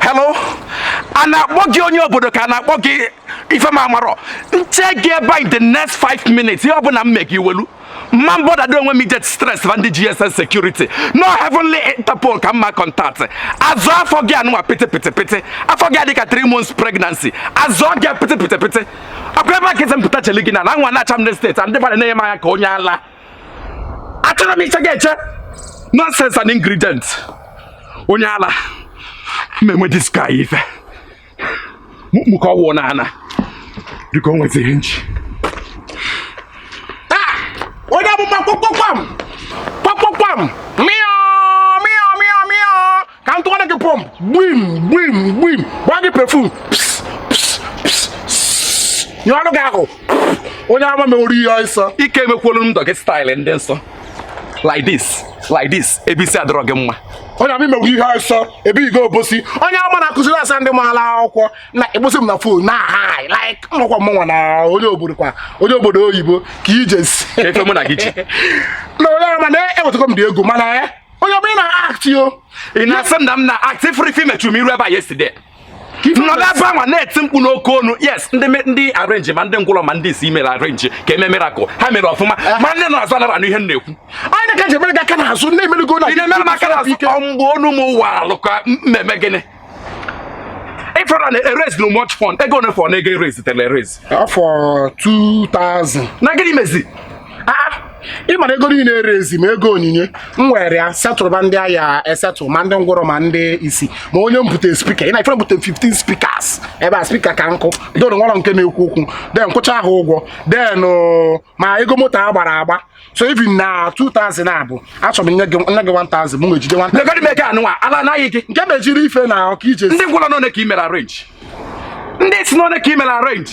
Hello, a na-akpọ gị onye obodo ka a na-akpọ gị ife m amarọ nche gị ebe a in the next 5 minutes. Ihe ọbụla m mee gị iwelu mma mbọdado onwe m ije stress ba ndị GSS security no heavenly Interpol ka mma contact. Azụ afọ gị anụnwa pịtị pịtị pịtị, afọ gị adị ka 3 months pregnancy. Azụ gị pịtị pịtị pịtị ọkwa ebe a ka esi mpụta chele gị na na nwa na-acha m steeti ndị mmadụ na-enye m anya ka onye ala. Achọrọ m iche gị eche, nonsense and ingredient. Onye ala mmenwe this guy ife mụ ka ọ wụ na ana dịka o nwezi ihe nji. Onye amụma, kpọkpọkwam kpọkpọkwam, mịọ mịọ mịọ mịọ, ka m tụọrọ gị pump, gbim gbim gbim, gbaa gị perfume, ps ps ps ps, nyụọ ọnụ gị ahụ. Onye ama meworo ihe ọsọ. Ike emekwolu m doggy style ndị nsọ like this, like this, ebe isi adọrọ gị mma. Onye ama meworo ihe ọsọ ebe igo obosi. Onye ama na-akụziri asa ndị maara akwụkwọ na ịkpụsị m na phone na hi like nnọkwa mmanwa na onye obodo kwa onye obodo oyibo ka ije si. Ka efe mụ na gị ji. Na onye ama na-ewetago m dị ego, mana ya onye ọbụla na-act yo. Ị na-asị m na m na act ifuru ife mechuru m iru ebe a yesterday, nọdụ ebe ahụ na-eti mkpu n'oke onu. Yes, ndị arrange ma ndị ngwụrọ ma ndị isi mere arrange ka eme miracle, ha mere ọfụma, ma ndị nọ azụ anara anụ ihe m na-ekwu. Anyị na ka eji emere gị aka n'azụ na-emerigo na Ị na-emere m aka n'azụ ọ mgbe onu m walụ ka mmemme gịnị ịfọrọ na erase no much fund ego one fọ na ego erase tere erase. Afọ 2000. Na gịnị mezi? Ah, ị mara ego niile erezi ma ego onyinye m were ya setụrụba ndị agha esetụ ma ndị ngwụrọ ma ndị isi ma onye mbute speaker. Ị na ifere mbute 15 speakers ebe a, speaker ka nkụ don nwere nke na-ekwu okwu, then kwụcha ha ụgwọ, then ma ego moto a gbara agba. So even na 2000 a bụ achọrọ m nye gị 1000, m nwejide 1000. Negodi m ego anụnwa ala anaghị gị. Nke mejiri ife na ọka ije. Ndị ngwụrọ n'one ka ị mere arrange, ndị isi n'one ka ị mere arrange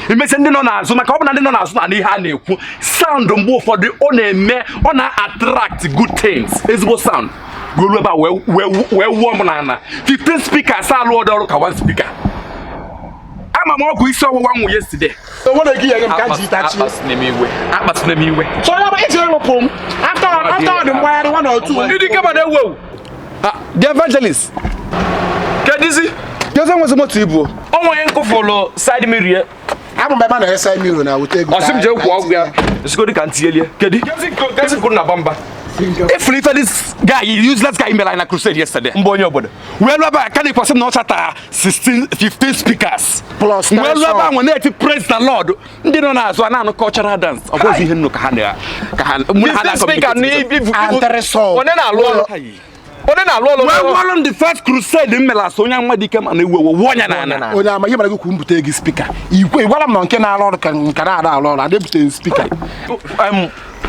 imesi ndị nọ n'azụ, maka ọ bụ na ndị nọ n'azụ na ihe a na-ekwu sound mgbe ụfọdụ ọ na-eme ọ na-attract good things. Ezigbo sound ruo ebe a wee wụọ m n'ala. 15 speakers alụ ọdụ ọrụ ka one speaker. Ama m ọgwụ isi ọwụwa nwụ yesterday. Onwere gị ya nye m ka ji tachie. Akpasuna m iwe, akpasuna m iwe. So ya bụ iji ịrụpụ m after ọ dị mgbagharị one or two. Ndị kama na-ewu ewu. The evangelist. Kedizi? Kedu nwezi moto ibu? O nwere nkụfụlụ side mirror ya. Abụ m ebe a na-ese mirror na weta ego. Ọ sị m jee kwụọ ụgwọ ya. Esigodi ka ntinyelie. Kedi? Kezi nkụ na bamba. Ifuru ife this guy, useless guy, mere anyị na crusade yesterday. Mbụ onye obodo. Wee lụọ ebe a ka na-ekwesị m na ọ chata 16 15 speakers Plus wee lụọ ebe song. ahụ na-eti "Praise the Lord", ndị nọ n'azụ a na-anụ cultural dance. Ọ bụghịzi ihe nnụ ka ha na ka ha mụ na ha 15 speaker na na-communicate. ibu. And three song. Onye na-alụ ọrụ? Onye na-alụ ọrụ? Wee wụọlụ m the first crusade m mere asụ onye mmadụ ike ma na-ewu ewu wụọ ya na ana. Onye ama ihe mara gị kwu mbute gị speaker ikwe ị gwara m na nke na-arụ ọrụ ka nke na-arụ arụ ọrụ ada ebuteghị speaker.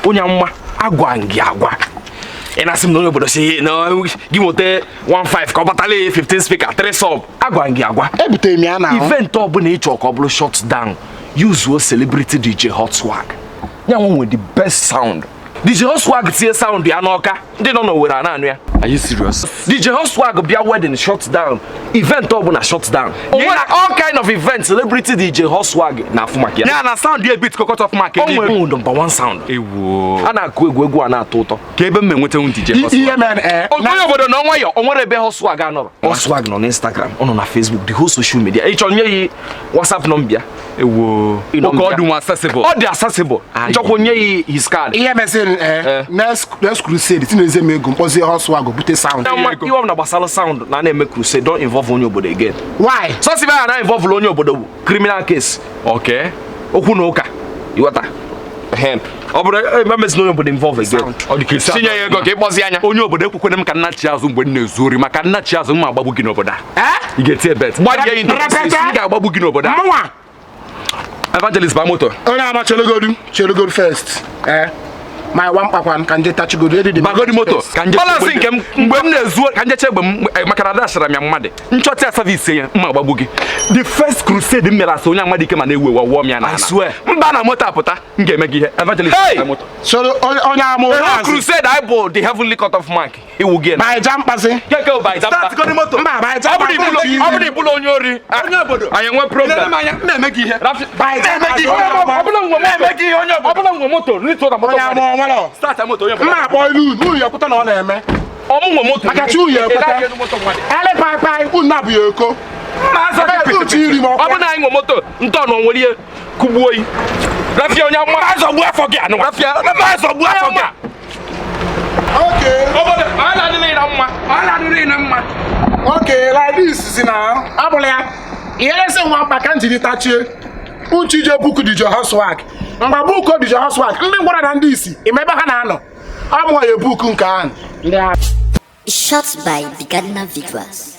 Onye amụma, agwa gị agwa. Ị na-asị m na onye obodo si na gị nweta 15 ka ọ batala 15 speaker 3 sub. Agwa gị agwa. Ebutere m ya na ahụ. Event ọbụla ị chọrọ ka ọ bụrụ shut down, use celebrity DJ Hot Swag. Ya nwe the best sound. DJ Hot Swag tie sound ya n'ọka, ndị nọ n'Owerri a na-anụ ya. Are you serious? DJ Hot Swag bịa wedding, shut down. Event ọbụla, shut down. O nwere all kind of event, celebrity DJ Hot Swag na-afụ maka ya. Ya na sound ya beat cut off mark. O nwere number one sound. Ewo. A na-akụ egwu, egwu a na-atọ ụtọ. Ka ebe m enwetanwu DJ Hot Swag? Ihe mere ee. Onye obodo na nwayọ, o nwere ebe Hot Swag anọrọ. Hot Swag nọ n'Instagram, ọ nọ na Facebook, the whole social media. Ị chọrọ nye ya WhatsApp number ya? Ewo. Ị nọ Oke ọ mbịa. dị nwa accessible. Ọ dị accessible. Nchọkwa nye ya his card. Ihe mesịrị ee, next crusade tinyezie m ego mkpọzie Hot Swag bute sound. Na mma, ihe ọbụla gbasara sound na na-eme crusade, don't involve onye obodo again. Why? Sọsị ebe a na involve onye obodo bụ criminal case. Okay. Okwu na ụka, ịghọta? Ehem. Ọ bụrụ ememezi onye obodo involve again. Ọ dị ka esi Tinye ya ego ka ịkpọzi anya. Onye obodo, ekwekwana m ka nnachi azụ mgbe m na-ezu ori, maka nnachi azụ m agbagbu gị n'obodo a. Ị ga-eti bet. Gbadie into Repete. M ga-agbagbu gị n'obodo a. Mụnwa. Evangelist, ba moto. Onye ama, cheregodu, cheregodu first ee, ma wa mkpakwan ka nje tachigodu edidi. Bagodi moto ka nje Balance nke m. Mgbe m na-ezu ka njecha egbe m maka na adachara m ya mmadụ nchọta ya service ya mma agbagbu gị. The first crusade m mere asị onye amadị ike ma na-ewu ewu wụọ m ya n'ala. I swear. Mba na moto apụta, m ga-eme gị ihe, evangelist. Hey! Ba moto. So onye ama The whole ụazị crusade I bụ the heavenly cut off mark iwu gị. Ma ịja mkpazi. Keke bụ by Start godi moto. Mba, ma ịja. Ọ bụrụ ibulu onye ori. Onye obodo. Anyị enwe problem. Lere m anya, m na-eme gị ihe. Na-eme gị ihe. Ọ bụla nwe moto. Na-eme gị ihe, onye obodo. Ọ bụla nwe moto, rituo na moto. Onye ama onwere. Start moto, onye obodo. Mma akpọ ilu unu ya kwụta na ọ na-eme. Ọ mụ nwe moto. Maka chi uye ekweta. Ele pai unu abụghị eko. Mma azọ gị Ebe uche iri m ọkwa. Ọ bụ na anyị nwe moto ntọ na onwere ihe kụgbuo yi. Rafia onye amụma. Mma azọgbu afọ gị anụnwa. Rafia. Mma azọgbu afọ gị a. Okay. Obodo ọ na-adịrị na mma. Ọ na-adịrị na mma. Okay, like this si na abụla ya. Ihe esi nwa mkpa ka njiri tachie. Uche ije buku DJ Hot Swag. Mgbe buku DJ Hot Swag, ndị ngwara na ndị isi, ime ebe ha na-anọ. Amụọ ya buku nke ahụ. Ndị ahụ. Shot by Bigadna Vigras.